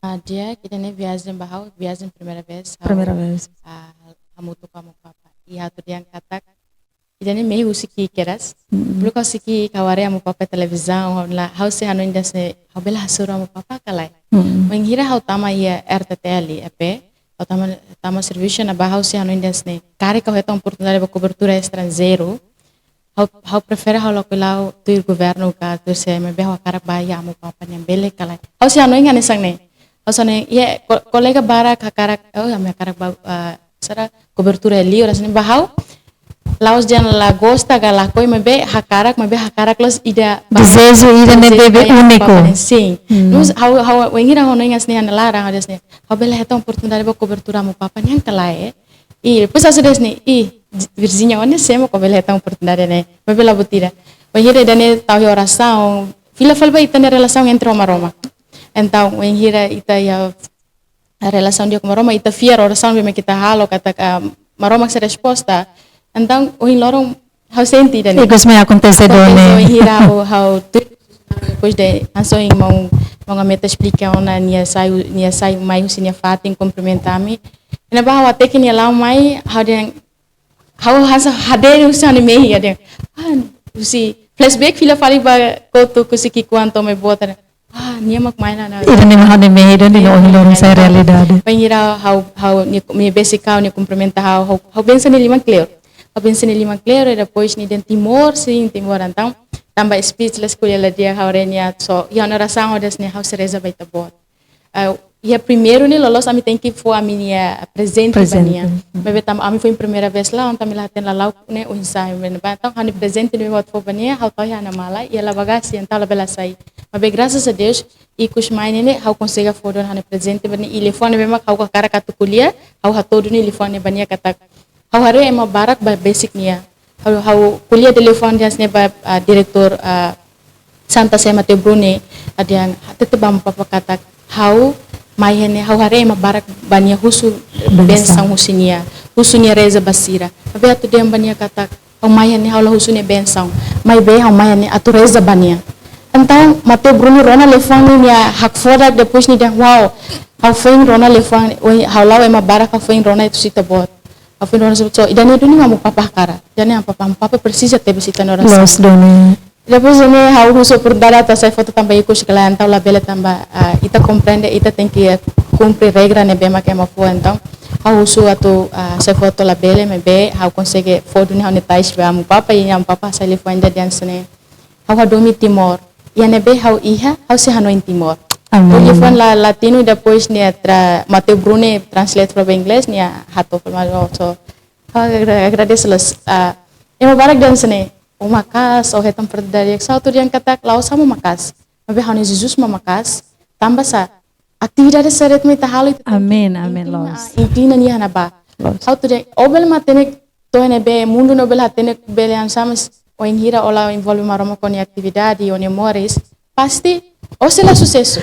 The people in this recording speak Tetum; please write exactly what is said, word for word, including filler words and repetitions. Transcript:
Ah, di'ak, ida-ne'e viajen ba ha'u, viajen primeira vez ha'u, Primeira vez. ah, hamutuk ho Amu Papa. I ha'u atu dehan katak, ida-ne'e mehi husi ki'ik kedas. Mm-mm. Belun ha'u sei ki'ik ha'u haree Amu Papa televizaun, ha'u la, ha'u sei hanoin dehan hanesan ne'e, ha'u bele hasoru Amu Papa ka lae. Mm-mm. Wainhira ha'u tama iha R T T L, E P, ha'u tama, tama servisu ne'ebá, ha'u sei hanoin dehan hanesan ne'e, karik ha'u hetan oportunidade ba kobertura estranjeiru, ha'u, ha'u prefere ha'u lakohi la'o tuir governu ka tuir sé, maibé ha'u hakarak bá iha Amu Papa nian, bele ka lae. Ha'u sei hanoin hanesan ne'e. Ha'u sei hanoin, iha ko-, kolega barak hakarak, oh, ami hakarak bá, ah, sira kobertura liur hanesan ne'e, ba ha'u la'ós dehan la gosta ka lakohi, maibé hakarak, maibé hakarak loos ida ba, Dezeju ida ne'ebé dezeju ba iha Amu úniku. Papa nian, sin. Hmm. Loos ha'u, ha'u wainhira ha'u hanoin hanesan ne'e iha ha'u-nia laran, ha'u dehan hanesan ne'e, ha'u bele hetan oportunidade ba kobertura Amu Papa nian ka lae. I depois ha'u sei dehan hanesan ne'e, i Virginia, ó-nia sé mak ó bele hetan oportunidade ne'e? Maibé la buat ida. Wainhira ida-ne'e tau iha orasaun, fila fali ba ita-nia relasaun entre ho Maromak. Entaun wainhira ita iha relasaun di'ak ho Maromak, ita fiar orasaun ne'ebé mak ita halo, katak, ah, Maromak sei resposta. Entaun ohin loron ha'u sente ida-ne'e. Ikus mai akontese duni. Akontese wainhira ha'u, ha'u tuir, depois de hanesan ohin maun, maun Ameta esplika ona, nia sai, nia sai mai husi nia fatin kumprimenta ami. Iha ne'ebá ha'u hateke nia la'o mai, ha'u dehan, ha'u hanesan hadeer husi ha'u-nia mehi, ha'u dehan, ah, husi flashback fila fali ba kotuk husi ki'ikoan to'o mai boot, ha'u dehan, ah, nia mak mai ona. Ida-ne'e mak ha'u-nia mehi, ida-ne'e ohin loron sai realidade. Wainhira ha'u, ha'u, nia, nia besik ha'u, nia kumprimenta ha'u, ha'u, ha'u bensa nia liman kleur. Ha'u bensa nia liman kleur, i depois nia dehan Timor, sin, Timor. Entaun tanba speechless, ko'alia la di'ak, ha'u haree nia, so, iha ha'u-nia orasaun ha'u dehan hanesan ne'e, ha'u sei reza ba Ita-Boot. Ah, iha primeiru ne'e loloos ami tenke fó ami-nia prezente ba nia. Prezente. Maibé tanba ami foin primeira vez la'o, entaun ami la hatene lala'ok ne'e oinsá, maibé entaun ha'u-nia prezente ne'ebé ha'u atu fó ba nia, ha'u tau iha ha'u-nia mala, i ela bagashi, entaun labele hasai. Maibé graças a Deus, ikus mai ne'e ne'e, ha'u konsege fó duni ha'u-nia prezente ba nia, i liafuan ne'ebé mak ha'u hakarak atu ko'alia, ha'u hato'o duni liafuan ne'e ba nia katak, ha'u haree ema barak ba besik nia. Ha'u, ha'u ko'alia liafuan ida hanesan ne'e ba, ah, diretór, ah, Santa Sé Mateo Bruni, ha'u dehan hatete ba Amu Papa katak, ha'u mai iha ne'e, ha'u haree ema barak ba nia husu Bensaun. bensaun husi nia, husu nia reza ba sira. Maibé ha'u atu dehan ba nia katak, ha'u mai iha ne'e ha'u la husu nia bensaun, maibé ha'u mai iha ne'e atu reza ba nia. Entaun Mateo Bruni rona liafuan ne'e nia hakfodak, depois nia dehan, wow, ha'u foin rona liafuan, ha'u la'o ema barak, ha'u foin rona husi Ita-Boot. Ha'u foin rona husi Ita-Boot, so, ida-ne'e duni mak Amu Papa hakarak. Ida-ne'e Amu Papa, Amu Papa presiza tebes ita-nia orasaun. Loos duni. Depois ne'e ha'u husu oportunidade atu hasai foto tanba ikus ka lae, entaun labele tanba, ah, ita komprende, ita tenke kumpre regra ne'ebé mak ema fó, entaun ha'u husu atu, ah, hasai foto labele, maibé ha'u konsege fó duni ha'u-nia tais ba Amu Papa, i Amu Papa hasai liafuan ida dehan hanesan ne'e, ha'u hadomi Timor. Iha ne'ebé ha'u iha, ha'u sei hanoin Timor. Amen. Liafuan la, Latinu, depois nia tra-, Mateo Bruni translate fali ba Inglés, nia hato'o fali mai, so, ha'u agra-, agradese loos, ah, ema barak dehan hanesan ne'e, ó maka'as, ó hetan oportunidade, só atu dehan katak la'ós ha'u mak maka'as, maibé ha'u-nia Jesus mak maka'as, tanba sá, atividade saida de'it mak ita halo, ita tenke, Amen, amen, inti ona, loos. inti ona nia iha ne'ebá. Loos. Ha'u atu dehan, ó bele matenek to'o iha ne'ebé, mundu ne'e ó bele hatene bele hanesan, mas wainhira ó la envolve Maromak ho ó-nia atividade, ó-nia moris, pasti ó sei la susesu.